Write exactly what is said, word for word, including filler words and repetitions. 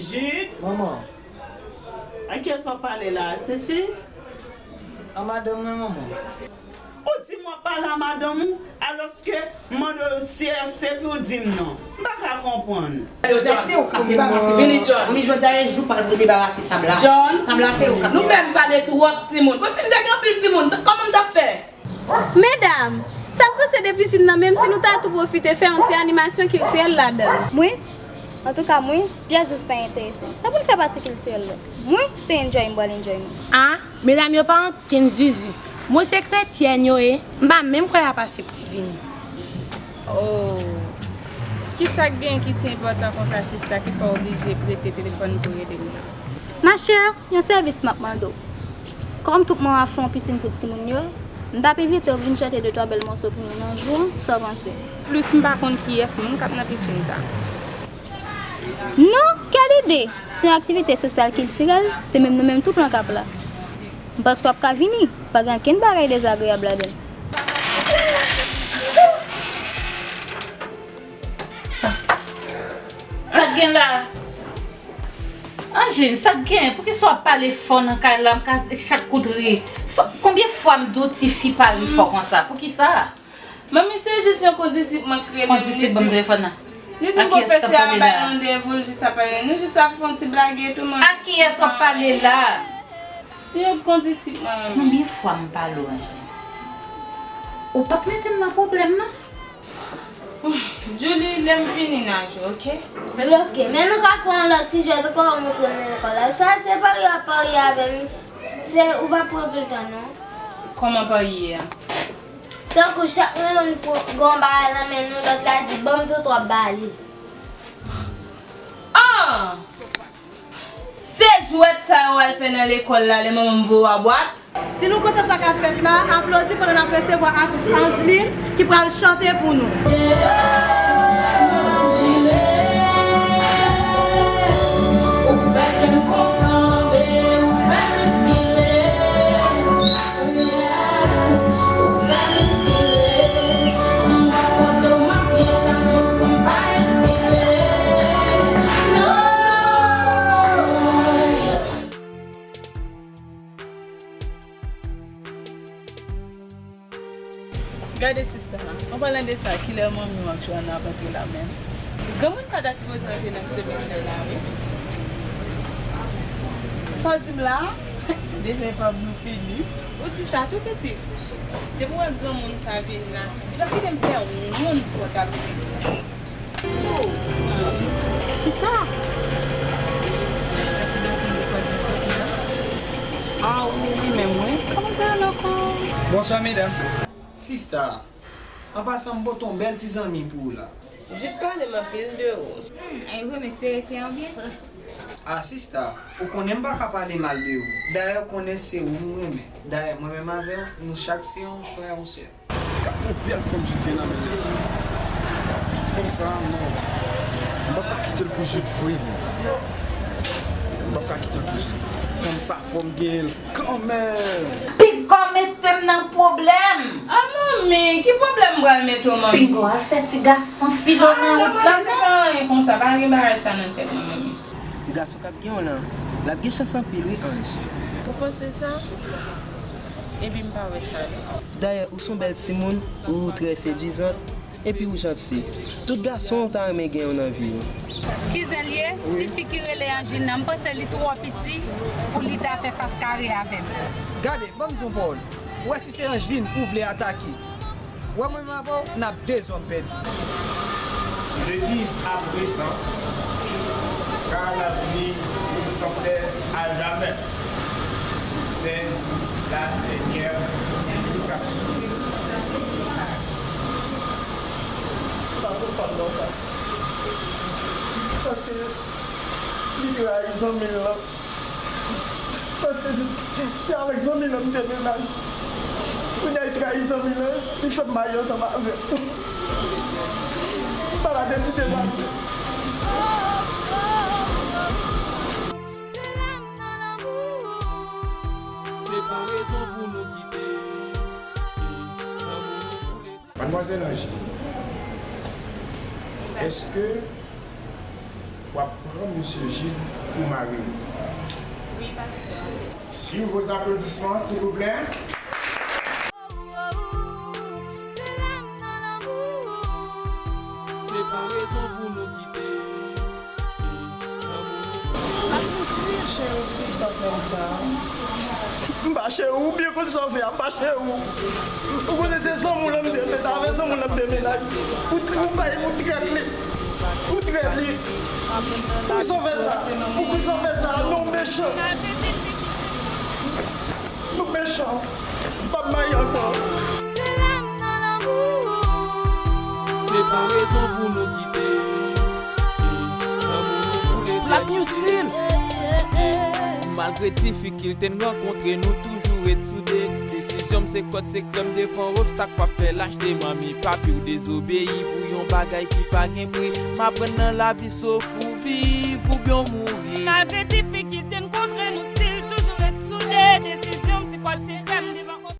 Jude? Manman. A kiyès w ap pale la a, Steffi? A madanm mwen, manman. Ou di m w ap pale a madanm ou, alòske m mande w si e Steffi, ou di m non. M pa ka konprann. Jodi a se ou k ap debarase. Vini, John. Manmi, jodi a e jou pa l pou debarase tab la. John, tab la se ou k ap debarase. Nou fè m pale twòp timoun. Mwen fin de gen anpil timoun. Kòman m t ap fè? Medam, sa n panse de pisin nan, menm si nou ta tou pwofite fè yon ti animasyon kiltirèl ladan l? Mwen, antouka mwen, pyès zis pa enterese m. Sa pou n fè pati kiltirèl la? Mwen, se enjoy m pral enjoy mwen. A, medam yo pa ankenn zuzu. Mwen se kretyèn yo ye, m pa menm kwè y ap aksepte vini. Oh. Kisa k gen ki si enpòtan konsa, sista, ki fè w oblije prete telefòn pou rele m nan? Ma chère, yon sèvis m ap mande w. Kòm tout mwa w ap fè yon pisin pou timoun yo, m t ap envite w vin chante de twa bèl mòso pou nou nan jou an, sa w panse? Plis m pa konn kiyès moun k ap nan pisin sa. Non, kèl ide! Se yon aktivite sosyal kiltirèl, se menm nou menm tou plan k ap la. M panse w ap ka vini, pa gen ankenn bagay dezagreyab ladan l. Sa k gen la? Angeline, sa k gen? Poukisa w ap pale fò nan kay la? M ka chak kout ri. Sa, konbyen fwa m di w tifi pa ri fò konsa? Poukisa? Manmi, se jis yon kondisip mwen k rele m, li di, li di m pwofesè a bay randevou l jis apre, nou jis ap fè yon ti blage tou, manmi. A kiyès w ap pale la? Yon kondisip mwen, manmi. Konbyen fwa m pale w, Angeline? Ou p ap mete m nan pwoblèm, non? Julie, lè m vini n a jwe, oke? Ebyen, oke. Men nou ka fè yon lòt ti jwèt ankò, ou montre m lekòl la. Sa, se parye w ap parye avè m. Se, ou p ap pran pil tan, non. Kòman parye a? Tankou chak moun pran, gen yon bagay nan men nou, lòt la di, "Ban m tou twòp bali." Ah! Se jwèt sa yo al fè nan lekòl la, lè manman m voye w a bwat? Si nou kontan sa k ap fèt la, aplodi pandan n ap resevwa atis Angeline ki pral chante pou nou. Ou fè kè m kontan, baby, ou fè m respire. Ou fè m respire. M p ap kote w, m ap byen chak jou pou m pa respire. Non, non. Gade sista, an palan de sa, kilè manmi w ak Joanna ap antre la menm? Granmoun sa ta sipoze antre nan semèn nan la, wi. Sa w di m la? Deja epa nou fini. Ou di sa tou pitit. Depi w wè granmoun sa vin la, li pa kite m fè wonn pòt ap vini. Kisa? Sa e pa ti gason m te kwaze nan pisin nan? A wi, li menm wi. Kòman l te rele ankò? Bonswa medam. Sista, an pasan m pote yon bèl ti zanmi pou ou la. Jude pale m anpil de ou. Hmm, e vre, m espere se yon byen. A sista, ou konnen m pa ka pale mal de ou. Dayè, ou konnen se ou m renmen. Dayè, mwen menm avè w, nou chak se yon frè, yon sè. Gad yon bèl fanm Jude gen nan men l, mesye. Fanm sa a, non. M p ap ka kite l pou Jude vre, non. M p ap ka kite l pou Jude. Fanm sa, fò m genyen l kanmenm. Piga w mete m nan pwoblèm. A manmi, ki pwoblèm m pral mete w, manmi? Piga w al fè ti gason filo nan wout la, non. A, pa gen anyen konsa, pa gen bagay sa nan tèt mwen, manmi. Gason k ap gen w lan, l ap gen chans anpil wi, Ange. Ou panse sa? Epi m pa wè sa non. Dayè, ou se yon bèl timoun, ou trè sedwizan, epi ou janti. Tout gason ta renmen gen w nan vi yo. Kizen l ye? Tifi ki rele Angeline nan, m panse li twò piti pou li ta fè fas kare avè m. Gade, ban m di w yon pawòl. Ou wè si se Angeline ou vle atake. Wè mwen menm avè w, n ap de zòm pèdi. Je dis à présent, car l'avenir ne s'empêche à jamais. C'est la dernière communication. Sa se fòt nan sa. Paske li trayi zanmi l lan. Paske se avèk zanmi l lan m te menaj. Kounye a li trayi zanmi l lan, li fè m marye ansanm avè l. Sa la deside marye. Se pa rezon pou nou kite lanmou nou koule. Madmwazèl Angeline, èske w ap Misye Gilles pou mari m. Suivez vos applaudissements, s'il vous plaît. Se pa rezon pou nou kite. Atmosfè cheri, poukisa w fè m sa? M pa cheri w, ou byen konn sa w fè a, m pa cheri w. Ou konnen se zanmi w lan m te met, avè zanmi w lan m te met la. Ou, ou bay, ou trèt li. Ou trèt li. Poukisa w fè sa? Poukisa w fè sa? Non, mechan. Nou mechan. M p ap marye ankò. Se pa rezon pou nou kite. Black New Style. Malgre difikilte n rankontre, nou toujou ret soude. Desizyon m se kòd sekrè m devan obstak, p ap fè lach de manmi papi w dezobeyi pou yon bagay ki pa gen pri. M aprann nan lavi sof ou viv oubyen w mouri. Malgre difikilte n kontre, nou still toujou ret soude. Desizyon m se kòd sekrè